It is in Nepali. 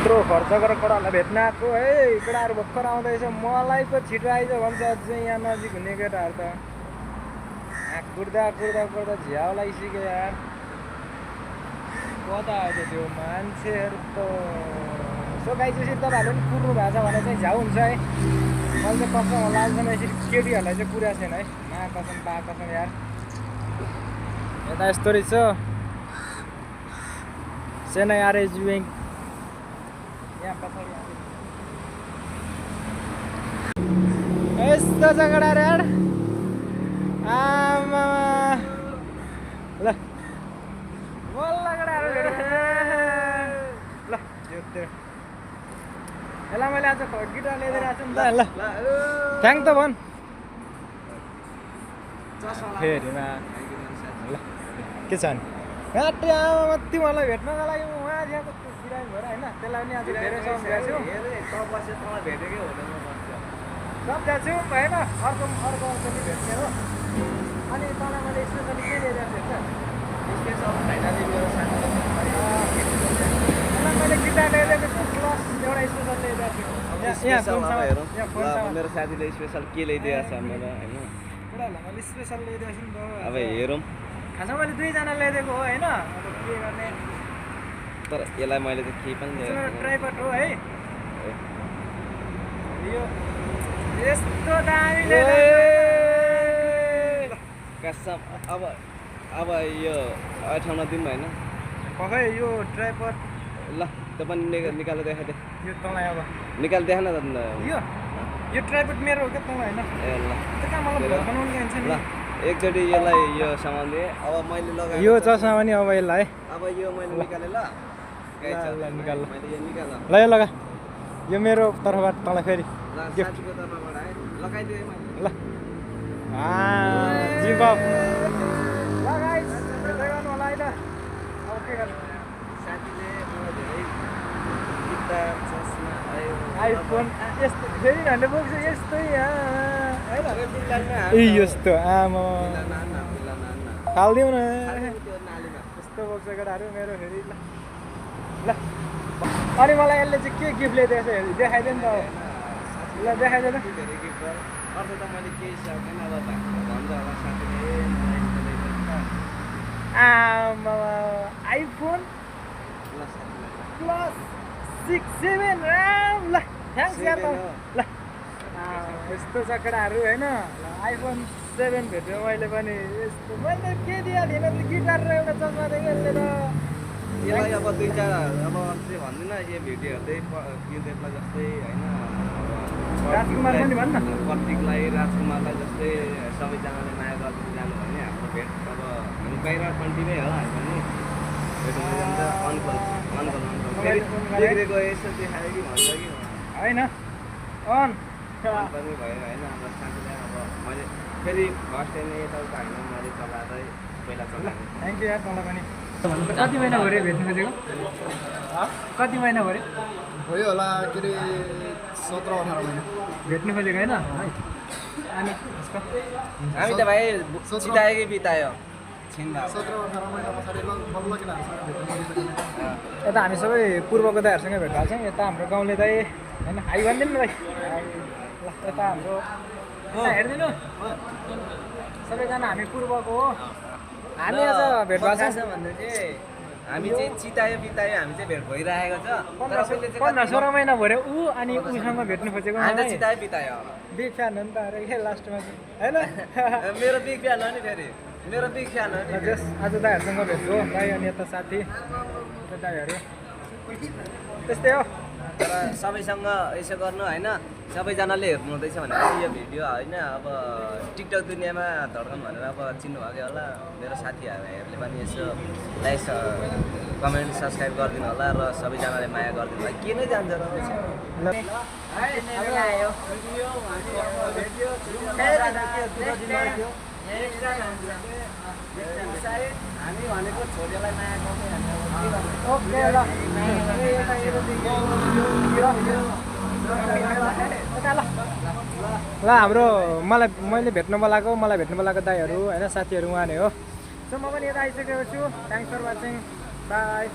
यत्रो खर्च गरेर केटाहरूलाई भेट्न आएको है केटाहरू भर्खर आउँदैछ मलाई पो छिटो आइज भन्छ अझै यहाँ नजिक हुने केटाहरू त कुर्दा कुर्दा कुर्दा झ्याउ लागिसक्यो यार कता आयो त्यो मान्छेहरू त सो गाई चाहिँ तपाईँहरूले पनि कुर्नु भएको छ भने चाहिँ झ्याउ हुन्छ है मैले चाहिँ कसम लालसँग यसरी केटीहरूलाई चाहिँ कुरेको छैन है कसम बा कसम यार यता यस्तो रहेछ चेन्नई आरएच ब्याङ्क यहाँ पछाडि यस्तो छ केटाहरू यार आमा ल बल्ल केटाहरू ल यसलाई मैले आज गिटार ल्याइदिरहेको छु नि त ल थ्याङ्क त भन् फेरिमा ल के छ नि आमा तिमीहरूलाई भेट्नको लागि म उहाँ त्यहाँको बिरामी भएर होइन त्यसलाई पनि आज धेरै सम्झाएको छु सम्झाएको छु होइन अर्को पनि भेट्ने हो अनि तँलाई मैले स्पेसली के ल्याइरहेको छु मैले गिटार ल्याइदिएको छु प्लस एउटा स्पेसल ल्याइदिएको छु मेरो साथीले स्पेसल के ल्याइदिएको छ मेरो होइन केटाहरूलाई मैले स्पेसल ल्याइदिएको छु नि त अब हेरौँ खासमा मैले दुईजना ल्याइदिएको हो होइन अब के गर्ने तर यसलाई मैले त केही पनि ल्याएको ट्राइपड हो है यो यस्तो दामी कसम अब यो ठाउँमा दिउँ होइन खै यो ट्राइपड ल त्यो पनि निकालेर देखाइदे यो तँलाई अब निकाल देखा न त यो ट्राइपड मेरो हो क्या तँलाई होइन ए ल त्यो कहाँ मलाई घर बनाउनु जान्छ नि ल एकचोटि यसलाई यो सामान दिएँ अब मैले लगाएँ यो चस्मा पनि अब यसलाई अब यो मैले निकालेँ ल निकाल मैले यो निकाल ल यो लगा यो मेरो तर्फबाट तँलाई फेरि साथीको तर्फबाट है लगाइदिएँ मैले ल जिप अप ल गाइस गर्नु होला है त अब के गर्नु साथीले मलाई धेरै गिटार चस्मा आइफोन यस्तो फेरि भन्ने बोक्छ यस्तै होइन ए यस्तो आमा फालिदिउँ न यस्तो बोक्छ केटाहरू मेरो फेरि ल ल अनि मलाई यसले चाहिँ के गिफ्ट ल्याइदिएको छ देखाइदियो नि त ल देखाइदियो त अर्थ त मैले केही सक्दैन अब भन्छ होला साथीले आमा आइफोन प्लस 6-7 ल थ्याङ्क्स यार ल यस्तो छ केटाहरू होइन आइफोन 7 भेट्यो मैले पनि यस्तो मैले के दिएको थिएन गिटार र एउटा चस्मा दिएको यसले त यसलाई अब दुई चार अब चाहिँ भन्दिनँ यो भिडियो हेर्दै युदेवलाई जस्तै होइन राजकुमार पनि भन्न प्रतीकलाई राजकुमारलाई जस्तै सबैजनाले माया गर्दै जानु भने हाम्रो भेट अब हामी बाहिर कन्टिन्यू हो हामी पनि बिग्रेको यसो देखायो कि भन्छ कि होइन अन पनि भयो होइन हाम्रो साथीलाई अब मैले फेरि फर्स्ट टाइम यताउता होइन मैले चलाएरै पहिला चलाएको थ्याङ्क यू यार तँलाई पनि कति महिना भयो भेट्नु खोजेको कति महिना भयो भयो होला के अरे 17-18 महिना भेट्नु खोजेको होइन अनि हामी त भाइ चिताएकै बितायो 17-18 महिना पछाडि बल्ल किन यता हामी सबै पूर्वको दाइहरूसँग भेट भएको छौँ यता हाम्रो गाउँले दाइ होइन हाई भनिदिनु न भाइ ल यता हाम्रो हेरिदिनु सबैजना हामी पूर्वको हो हामी आज भेट भएको छ भन्दा चाहिँ हामी चाहिँ चितायो बितायो हामी चाहिँ भेट भइरहेको छ 15-16 महिना भयो ऊ अनि उसँग भेट्नु खोजेको हामी चितायो बितायो बिग फ्यान हो नि त अरे के लास्टमा चाहिँ होइन मेरो बिग फ्यान हो नि फेरि मेरो बिग फ्यान हो नि आज दाइहरूसँग भेट्छु दाइ अनि यता साथी यता दाइहरू त्यस्तै हो तर सबैसँग यसो गर्नु होइन सबैजनाले हेर्नु हुँदैछ भनेर यो भिडियो होइन अब टिकटक दुनियाँमा धड्कन भनेर अब चिन्नुभयो होला मेरो साथीहरूले पनि यसो लाइक कमेन्ट सब्सक्राइब गरिदिनु होला र सबैजनाले माया गरिदिनु होला के नै जान्छ र हामी भनेको छोरीलाई माया ओके ल हाम्रो मैले भेट्नु बोलाएको दाइहरू होइन साथीहरू उहाँ नै हो सो म पनि यता आइसकेको छु थ्याङ्क्स फर वाचिङ बाई